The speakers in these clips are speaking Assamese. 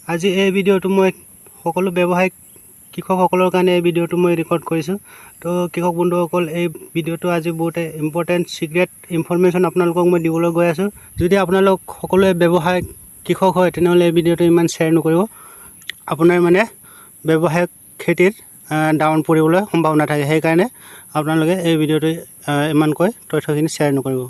আজি এই ভিডিঅ'টো মই সকলো ব্যৱসায়িক কৃষকসকলৰ কাৰণে এই ভিডিঅ'টো মই ৰেকৰ্ড কৰিছোঁ। তো কৃষক বন্ধুসকল, এই ভিডিঅ'টো আজি বহুতে ইম্পৰ্টেণ্ট ছিক্ৰেট ইনফৰমেশ্যন আপোনালোকক মই দিবলৈ গৈ আছোঁ। যদি আপোনালোক সকলোৱে ব্যৱসায়িক কৃষক হয়, তেনেহ'লে এই ভিডিঅ'টো ইমান শ্বেয়াৰ নকৰিব, আপোনাৰ মানে ব্যৱসায়িক খেতিত ডাউন পৰিবলৈ সম্ভাৱনা থাকে। সেইকাৰণে আপোনালোকে এই ভিডিঅ'টো ইমানকৈ তথ্যখিনি শ্বেয়াৰ নকৰিব।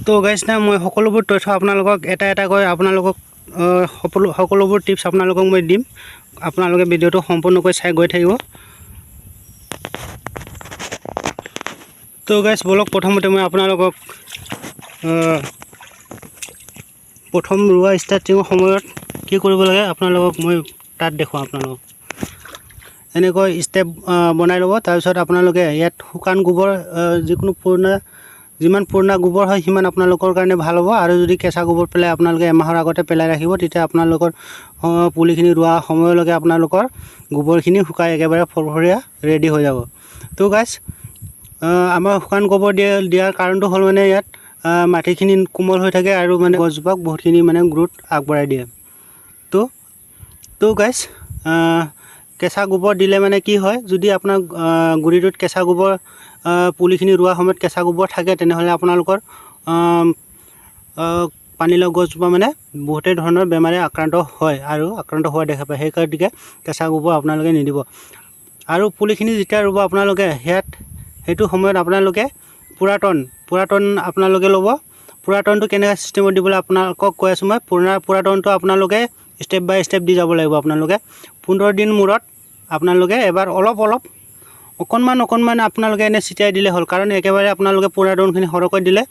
তো গাইজ না, মই সকলোবোৰ তথ্য আপোনালোকক এটা এটাকৈ আপোনালোকক সকলোবোৰ টিপছ আপোনালোকক মই দিম। আপোনালোকে ভিডিঅ'টো সম্পূৰ্ণকৈ চাই গৈ থাকিব। তো গাইজ ব'লক, প্ৰথমতে মই আপোনালোকক প্ৰথম ৰোৱা ষ্টাৰ্টিঙৰ সময়ত কি কৰিব লাগে আপোনালোকক মই তাত দেখুৱাম। আপোনালোকক এনেকৈ ষ্টেপ বনাই ল'ব। তাৰপিছত আপোনালোকে ইয়াত শুকান গোবৰ, যিকোনো পুৰণা, যিমান পুৰণা গোবৰ হয় সিমান আপোনালোকৰ কাৰণে ভাল হ'ব। আৰু যদি কেঁচা গোবৰ পেলাই আপোনালোকে এমাহৰ আগতে পেলাই ৰাখিব, তেতিয়া আপোনালোকৰ পুলিখিনি ৰোৱা সময়লৈকে আপোনালোকৰ গোবৰখিনি শুকাই একেবাৰে ফৰফৰীয়া ৰেডি হৈ যাব। তো গাইজ, আমাৰ শুকান গোবৰ দিয়াৰ কাৰণটো হ'ল মানে ইয়াত মাটিখিনি কোমল হৈ থাকে আৰু মানে গছজোপাক বহুতখিনি মানে গ্ৰোথ আগবঢ়াই দিয়ে। তো গাইজ, কেঁচা গোবৰ দিলে মানে কি হয়, যদি আপোনাৰ গুৰিটোত কেঁচা গোবৰ, পুলিখিনি ৰোৱাৰ সময়ত কেঁচা গোবৰ থাকে, তেনেহ'লে আপোনালোকৰ পানীলাও গছজোপা মানে বহুতেই ধৰণৰ বেমাৰে আক্ৰান্ত হয় আৰু আক্ৰান্ত হোৱা দেখা পায়। সেই গতিকে কেঁচা গোবৰ আপোনালোকে নিদিব। আৰু পুলিখিনি যেতিয়া ৰুব আপোনালোকে সেয়াত সেইটো সময়ত আপোনালোকে পুৰাতন আপোনালোকে ল'ব। পুৰাতনটো কেনেকুৱা ছিষ্টেমত দিবলৈ আপোনালোকক কৈ আছোঁ মই। পুৰাতনটো আপোনালোকে ষ্টেপ বাই ষ্টেপ দি যাব লাগিব। আপোনালোকে 15 দিন মূৰত আপোনালোকে এবাৰ অলপ অলপ অকণমান অকণমান আপোনালোকে এনে ছিটিয়াই দিলে হ'ল। কাৰণ একেবাৰে আপোনালোকে পুৰাতনখিনি সৰহকৈ দিলে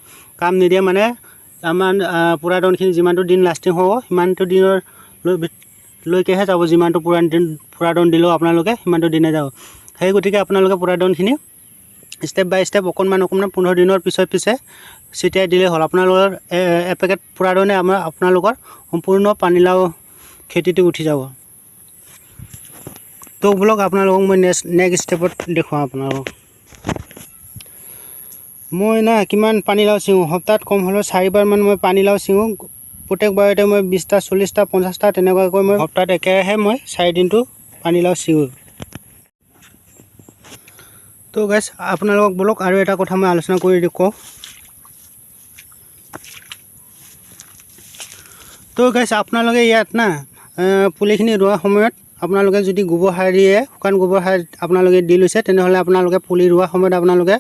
কাম নিদিয়ে। মানে আমাৰ পুৰাতনখিনি যিমানটো দিন লাষ্টিং হ'ব সিমানটো দিনৰ লৈকেহে যাব। যিমানটো পুৰাতন দিলেও আপোনালোকে সিমানটো দিনে যাব। সেই গতিকে আপোনালোকে পুৰাতনখিনি ষ্টেপ বাই ষ্টেপ অকণমান অকণমান 15 দিনৰ পিছে পিছে ছিটিয়াই দিলেই হ'ল। আপোনালোকৰ এপেকেট পুৰাতনে আপোনালোকৰ সম্পূৰ্ণ পানীলাও খেতিটো উঠি যাব। তো বোলক আপোনালোকক মই নেক্সট ষ্টেপত দেখুৱাম আপোনালোকক। মই না কিমান পানীলাও ছিঙোঁ, সপ্তাহত কম হ'লেও 4বাৰমান মই পানীলাও ছিঙোঁ। প্ৰত্যেকবাৰতে মই 20টা, 40টা, 50টা তেনেকুৱাকৈ মই সপ্তাহত একেৰাহে মই 4 দিনটো পানীলাও ছিঙোঁ। তো গাইজ, আপোনালোকক ব'লক আৰু এটা কথা মই আলোচনা কৰি কওঁ। তো গাইজ, আপোনালোকে ইয়াত না পুলিখিনি ৰোৱাৰ সময়ত আপোনালোকে যদি গোবৰ সাৰ দিয়ে, শুকান গোবৰ সাৰ আপোনালোকে দি লৈছে, তেনেহ'লে আপোনালোকে পুলি ৰোৱাৰ সময়ত আপোনালোকে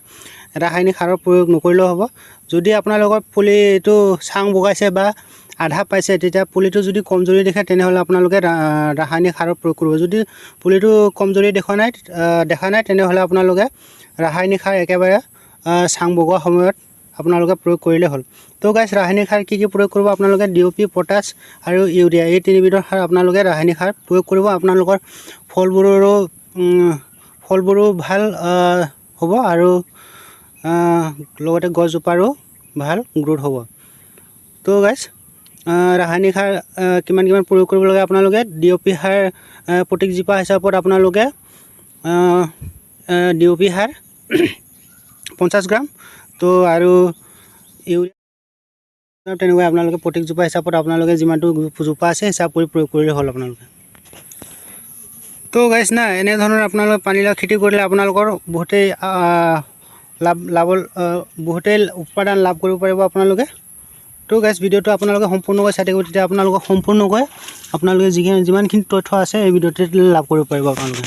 ৰাসায়নিক সাৰৰ প্ৰয়োগ নকৰিলেও হ'ব। যদি আপোনালোকৰ পুলিটো চাং বগাইছে বা আধা পাইছে, তেতিয়া পুলিটো যদি কমজোৰি দেখে, তেনেহ'লে আপোনালোকে ৰাসায়নিক সাৰৰ প্ৰয়োগ কৰিব। যদি পুলিটো কমজোৰি দেখা নাই, তেনেহ'লে আপোনালোকে ৰাসায়নিক সাৰ একেবাৰে চাং বগোৱা সময়ত আপোনালোকে প্ৰয়োগ কৰিলে হ'ল। তো গাইজ, ৰাসায়নিক সাৰ কি কি প্ৰয়োগ কৰিব আপোনালোকে? ডিঅ'পি, পটাছ আৰু ইউৰিয়া, এই তিনিবিধৰ সাৰ আপোনালোকে ৰাসায়নিক সাৰ প্ৰয়োগ কৰিব। আপোনালোকৰ ফলবোৰো ভাল হ'ব আৰু লগতে গছজোপাৰো ভাল গ্ৰোথ হ'ব। তো গাইজ, ৰাসায়নিক সাৰ কিমান কিমান প্ৰয়োগ কৰিব লাগে? আপোনালোকে ডিঅ'পি সাৰ প্ৰত্যেক জোপা হিচাপত আপোনালোকে ডিঅ'পি সাৰ 50 গ্ৰাম, তো আৰু ইউৰিয়া তেনেকৈ আপোনালোকে প্ৰত্যেক জোপা হিচাপত আপোনালোকে যিমানটো জোপা আছে হিচাপ কৰি প্ৰয়োগ কৰিলে হ'ল আপোনালোকে। তো গাইজ না, এনেধৰণৰ আপোনালোকে পানীলাও খেতি কৰিলে আপোনালোকৰ বহুতেই লাভ লাভ বহুতেই উৎপাদন লাভ কৰিব পাৰিব আপোনালোকে। তো গাইজ, ভিডিঅ'টো আপোনালোকে সম্পূৰ্ণকৈ চাই থাকিব, তেতিয়া আপোনালোকক সম্পূৰ্ণকৈ আপোনালোকে যিমানখিনি তথ্য আছে এই ভিডিঅ'টোত লাভ কৰিব পাৰিব আপোনালোকে।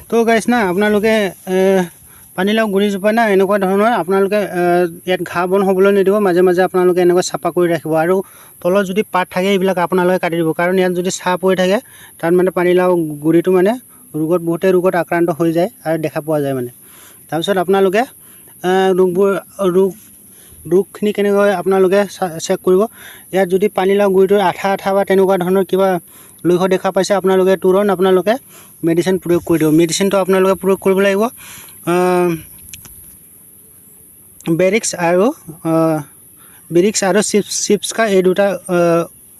তো গাইজ না, আপোনালোকে পানীলাও গুৰিজোপা না এনেকুৱা ধৰণৰ আপোনালোকে ইয়াত ঘাঁহ বন হ'বলৈ নিদিব। মাজে মাজে আপোনালোকে এনেকুৱা চাফা কৰি ৰাখিব আৰু তলত যদি পাত থাকে এইবিলাক আপোনালোকে কাটি দিব। কাৰণ ইয়াত যদি ছাঁ পৰি থাকে, তাত মানে পানীলাও গুৰিটো মানে বহুতে ৰোগত আক্ৰান্ত হৈ যায় আৰু দেখা পোৱা যায় মানে। তাৰপিছত আপোনালোকে ৰোগখিনি কেনেকৈ আপোনালোকে চেক কৰিব? ইয়াত যদি পানীলাও গুৰিটোৰ আঠা আঠা বা তেনেকুৱা ধৰণৰ কিবা লক্ষ্য দেখা পাইছে, আপোনালোকে তুৰন্ত আপোনালোকে মেডিচিন প্ৰয়োগ কৰি দিব। মেডিচিনটো আপোনালোকে প্ৰয়োগ কৰিব লাগিব বেৰিক্স আৰু চিপস্কা, এই দুটা।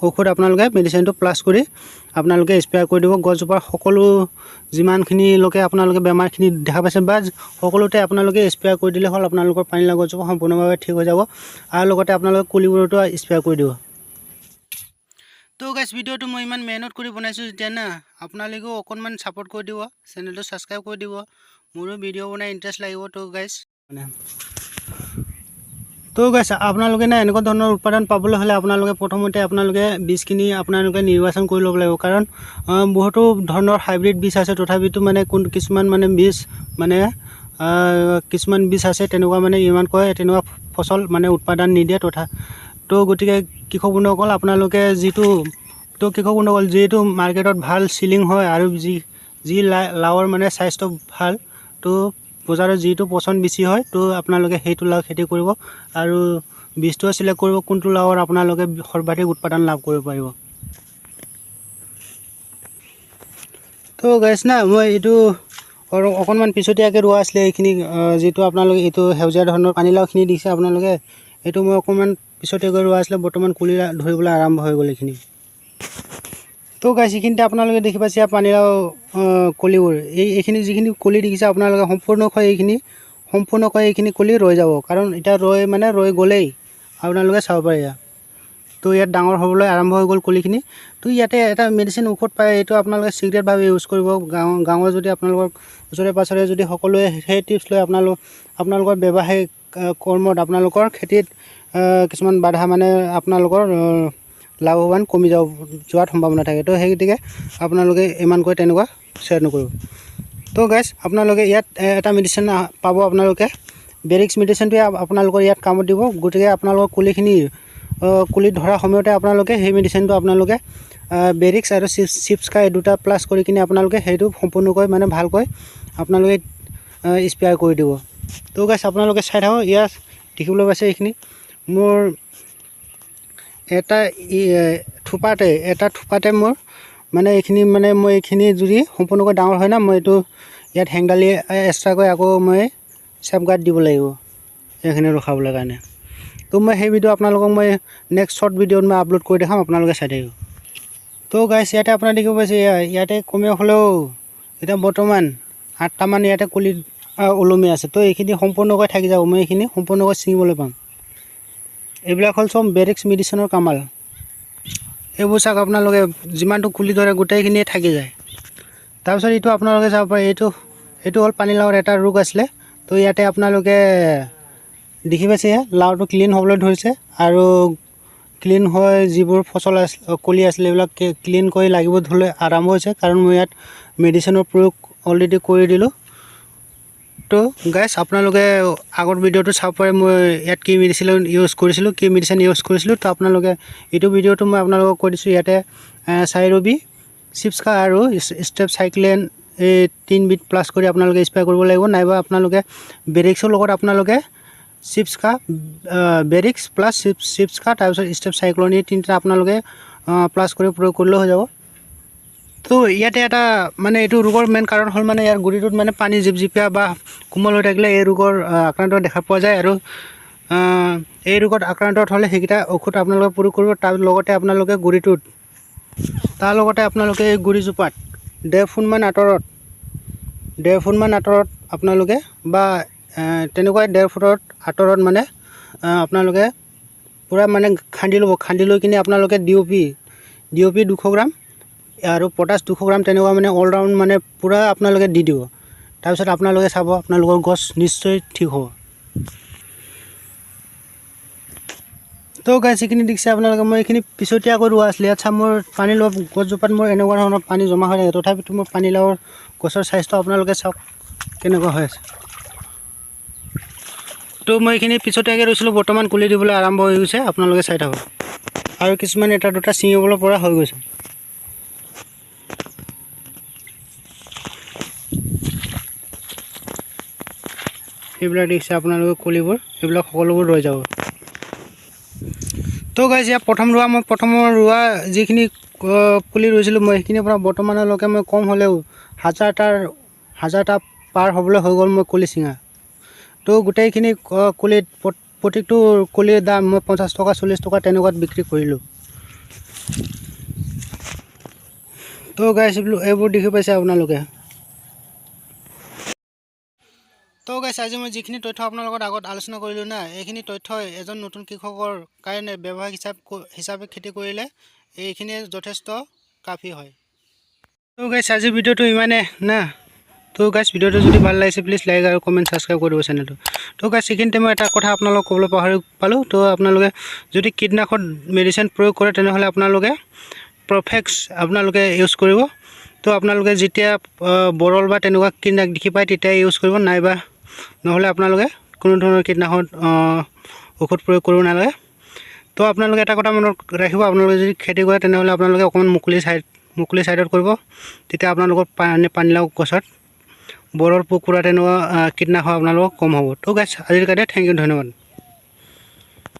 ঔষধ আপোনালোকে মেডিচিনটো প্লাছ কৰি আপোনালোকে স্প্ৰে' কৰি দিব। গছজোপাৰ সকলো যিমানখিনিলৈকে আপোনালোকে বেমাৰখিনি দেখা পাইছে বা সকলোতে আপোনালোকে স্প্ৰে' কৰি দিলে হ'ল, আপোনালোকৰ পানীলাও গছজোপা সম্পূৰ্ণভাৱে ঠিক হৈ যাব। আৰু লগতে আপোনালোকে কলিবোৰতো স্প্ৰে' কৰি দিব। তো গাইছ, ভিডিঅ'টো মই ইমান মেহনত কৰি বনাইছোঁ যেতিয়া না, আপোনালোকেও অকণমান ছাপোৰ্ট কৰি দিব, চেনেলটো ছাবস্ক্ৰাইব কৰি দিব, মোৰো ভিডিঅ' বনাই ইণ্টাৰেষ্ট লাগিব। তো গাইছ, আপোনালোকে না এনেকুৱা ধৰণৰ উৎপাদন পাবলৈ হ'লে আপোনালোকে প্ৰথমতে আপোনালোকে বীজখিনি আপোনালোকে নিৰ্বাচন কৰি ল'ব লাগিব। কাৰণ বহুতো ধৰণৰ হাইব্ৰিড বীজ আছে, তথাপিতো মানে কোন কিছুমান মানে বীজ মানে কিছুমান বীজ আছে তেনেকুৱা মানে ইমানকৈ তেনেকুৱা ফচল মানে উৎপাদন নিদিয়ে। তো গতিকে কৃষক বন্ধুসকল, আপোনালোকে যিটো তো কৃষক বন্ধুসকল, যিটো মাৰ্কেটত ভাল চেলিং হয় আৰু যি যি লাওৰ মানে স্বাস্থ্য ভাল, তো বজাৰত যিটো পচন্দ বেছি হয়, তো আপোনালোকে সেইটো লাও খেতি কৰিব আৰু বীজটোও চিলেক্ট কৰিব কোনটো লাওৰ আপোনালোকে সৰ্বাধিক উৎপাদন লাভ কৰিব পাৰিব। তো গাইছ না, মই এইটো অকণমান পিছতীয়াকৈ ৰোৱা আছিলে এইখিনি, যিটো আপোনালোকে এইটো সেউজীয়া ধৰণৰ পানীলাওখিনি দিছে আপোনালোকে, এইটো মই অকণমান পিছতীয়াকৈ ৰোৱা আছিলে। বৰ্তমান কলি ধৰিবলৈ আৰম্ভ হৈ গ'ল এইখিনি। তো গাইছ, এইখিনিতে আপোনালোকে দেখি পাইছে ইয়াৰ পানীলাও কলিবোৰ, এইখিনি যিখিনি কলি দেখিছে আপোনালোকে সম্পূৰ্ণকৈ এইখিনি কলি ৰৈ যাব। কাৰণ এতিয়া ৰৈ মানে ৰৈ গ'লেই আপোনালোকে চাব পাৰে ইয়াত। তো ইয়াত ডাঙৰ হ'বলৈ আৰম্ভ হৈ গ'ল কলিখিনি। তো ইয়াতে এটা মেডিচিন ঔষধ পায়, এইটো আপোনালোকে চিক্ৰেটভাৱে ইউজ কৰিব। গাঁৱৰ যদি আপোনালোকৰ ওচৰে পাঁজৰে যদি সকলোৱে সেই টিপছ লৈ আপোনালোকৰ ব্যৱসায়িক কৰ্মত আপোনালোকৰ খেতিত কিছুমান বাধা মানে আপোনালোকৰ লাভৱান কমি যোৱাৰ সম্ভাৱনা থাকে। তো সেই গতিকে আপোনালোকে ইমানকৈ তেনেকুৱা শ্বেয়াৰ নকৰিব। তো গাইছ, আপোনালোকে ইয়াত এটা মেডিচিন পাব, আপোনালোকে বেৰিক্স মেডিচিনটোৱে আপোনালোকৰ ইয়াত কামত দিব। গতিকে আপোনালোকৰ কলিখিনি কলিত ধৰা সময়তে আপোনালোকে সেই মেডিচিনটো আপোনালোকে বেৰিক্স আৰু চিপছকা এই দুটা প্লাছ কৰি কিনে আপোনালোকে সেইটো সম্পূৰ্ণকৈ মানে ভালকৈ আপোনালোকে স্প্ৰে' কৰি দিব। তো গাইছ, আপোনালোকে চাই থাকক, ইয়াত দেখিবলৈ পাইছে এইখিনি মোৰ এটা থোপাতে মোৰ মানে এইখিনি মানে মই এইখিনি যদি সম্পূৰ্ণকৈ ডাঙৰ হয় না, মই এইটো ইয়াত হেংদালি এক্সট্ৰাকৈ আকৌ মই ছেফগাৰ্ড দিব লাগিব এইখিনি ৰখাবলৈ কাৰণে। তো মই সেই ভিডিঅ' আপোনালোকক মই নেক্সট শ্বৰ্ট ভিডিঅ'ত মই আপলোড কৰি দেখাম, আপোনালোকে চাই থাকিব। তো গাইছ, ইয়াতে আপোনাৰ দেখিব পাইছে ইয়াতে কমেও হ'লেও এতিয়া বৰ্তমান 8টামান ইয়াতে কলি ওলমি আছে। তো এইখিনি সম্পূৰ্ণকৈ থাকি যাব, মই এইখিনি সম্পূৰ্ণকৈ ছিঙিবলৈ পাম। এইবিলাক হ'ল চব বেৰিক্স মেডিচিনৰ কামাল। এইবোৰ চাওক আপোনালোকে, যিমানটো কুলি ধৰে গোটেইখিনিয়ে থাকি যায়। তাৰপিছত এইটো আপোনালোকে চাব পাৰে, এইটো হ'ল পানীলাওৰ এটা ৰোগ আছিলে। তো ইয়াতে আপোনালোকে দেখি পাইছে লাওটো ক্লিন হ'বলৈ ধৰিছে আৰু ক্লিন হৈ যিবোৰ ফচল আছিল, কলি আছিলে, এইবিলাক ক্লিন কৰি লাগিব ধৰিবলৈ আৰম্ভ হৈছে, কাৰণ মই ইয়াত মেডিচিনৰ প্ৰয়োগ অলৰেডি কৰি দিলোঁ। তো গাইছ, আপোনালোকে আগৰ ভিডিঅ'টো চাব পাৰে, মই ইয়াত কি মেডিচিন ইউজ কৰিছিলোঁ, কি মেডিচিন ইউজ কৰিছিলোঁ। তো আপোনালোকে এইটো ভিডিঅ'টো মই আপোনালোকক কৈ দিছোঁ, ইয়াতে চাইৰবি, চিপছকা আৰু ষ্টেপ চাইক্লেন এই তিনিবিধ প্লাছ কৰি আপোনালোকে স্প্ৰে' কৰিব লাগিব। নাইবা আপোনালোকে বেৰিক্সৰ লগত আপোনালোকে চিপছকা, বেৰিক্স প্লাছ চিপছকা, তাৰপিছত ষ্টেপ চাইক্লন, এই তিনিটা আপোনালোকে প্লাছ কৰি প্ৰয়োগ কৰিলেও হৈ যাব। তো ইয়াতে এটা মানে এইটো ৰোগৰ মেইন কাৰণ হ'ল মানে ইয়াৰ গুৰিটোত মানে পানী জিপজিপীয়া বা কোমল হৈ থাকিলে এই ৰোগৰ আক্ৰান্ত দেখা পোৱা যায়। আৰু এই ৰোগত আক্ৰান্ত হ'লে সেইকেইটা ঔষধ আপোনালোকে প্ৰয়োগ কৰিব। তাৰ লগতে আপোনালোকে গুৰিটোত, তাৰ লগতে আপোনালোকে এই গুৰিজোপাত 1.5 ফুটমান আঁতৰত আপোনালোকে বা তেনেকুৱাই 1.5 ফুটত আঁতৰত মানে আপোনালোকে পূৰা মানে খান্দি ল'ব। খান্দি লৈ কিনে আপোনালোকে ডি অ' পি 200 গ্ৰাম আৰু পটাছ 200 গ্ৰাম তেনেকুৱা মানে অল ৰাউণ্ড মানে পূৰা আপোনালোকে দি দিব। তাৰপিছত আপোনালোকে চাব, আপোনালোকৰ গছ নিশ্চয় ঠিক হ'ব। তো গাইছ, এইখিনি দেখিছে আপোনালোকে, মই এইখিনি পিছতীয়াকৈ ৰোৱা আছিলে। ইয়াত চাওক, মোৰ পানীলাও গছজোপাত মোৰ এনেকুৱা ধৰণৰ পানী জমা হৈ থাকে, তথাপিতো মোৰ পানীলাওৰ গছৰ স্বাস্থ্য আপোনালোকে চাওক কেনেকুৱা হৈ আছে। তো মই এইখিনি পিছতীয়াকৈ ৰুইছিলোঁ, বৰ্তমান কলি দিবলৈ আৰম্ভ হৈ গৈছে, আপোনালোকে চাই থাকক। আৰু কিছুমান এটা দুটা ছিঙিবলৈ পৰা হৈ গৈছে। এইবিলাক দেখিছে আপোনালোকে কলিবোৰ, এইবিলাক সকলোবোৰ ৰৈ যাব। তো গাইছ, ইয়াত প্ৰথম ৰোৱা, মই প্ৰথমৰ ৰোৱা যিখিনি পুলি ৰুইছিলোঁ, মই সেইখিনিৰ পৰা বৰ্তমানলৈকে মই কম হ'লেও হাজাৰটা পাৰ হ'বলৈ হৈ গ'ল মই কলি ছিঙা। তো গোটেইখিনি কলিত প্ৰত্যেকটো কলিৰ দাম মই 50 টকা, 40 টকা তেনেকুৱাত বিক্ৰী কৰিলোঁ। তো গাইছ, এইবোৰ দেখি পাইছে আপোনালোকে। তো গাইছ, আজি মই যিখিনি তথ্য আপোনাৰ লগত আগত আলোচনা কৰিলোঁ না, এইখিনি তথ্যই এজন নতুন কৃষকৰ কাৰণে ব্যৱসায়িক হিচাপে খেতি কৰিলে এইখিনিয়ে যথেষ্ট কাফি হয়। তো গাইছ, আজিৰ ভিডিঅ'টো ইমানে না। তো গাইছ, ভিডিঅ'টো যদি ভাল লাগিছে, প্লিজ লাইক আৰু কমেণ্ট, ছাবস্ক্ৰাইব কৰিব চেনেলটো। তো গাইছ, এইখিনিতে মই এটা কথা আপোনালোকক ক'বলৈ পাহৰি পালোঁ। তো আপোনালোকে যদি কীটনাশক মেডিচিন প্ৰয়োগ কৰে, তেনেহ'লে আপোনালোকে প্ৰফেক্স আপোনালোকে ইউজ কৰিব। তো আপোনালোকে যেতিয়া বৰল বা তেনেকুৱা কীটনাশক দেখি পায়, তেতিয়াই ইউজ কৰিব, নাইবা নহ'লে আপোনালোকে কোনো ধৰণৰ কীটনাশক ঔষধ প্ৰয়োগ কৰিব নালাগে। তো আপোনালোকে এটা কথা মনত ৰাখিব, আপোনালোকে যদি খেতি কৰে, তেনেহ'লে আপোনালোকে অকণমান মুকলি ছাইডত কৰিব। তেতিয়া আপোনালোকৰ পানীলাও গছত বৰল, পোক পৰুৱা, তেনেকুৱা কীটনাশক আপোনালোকৰ কম হ'ব। তো গাইছ, আজিৰ কাৰণে thank U, ধন্যবাদ।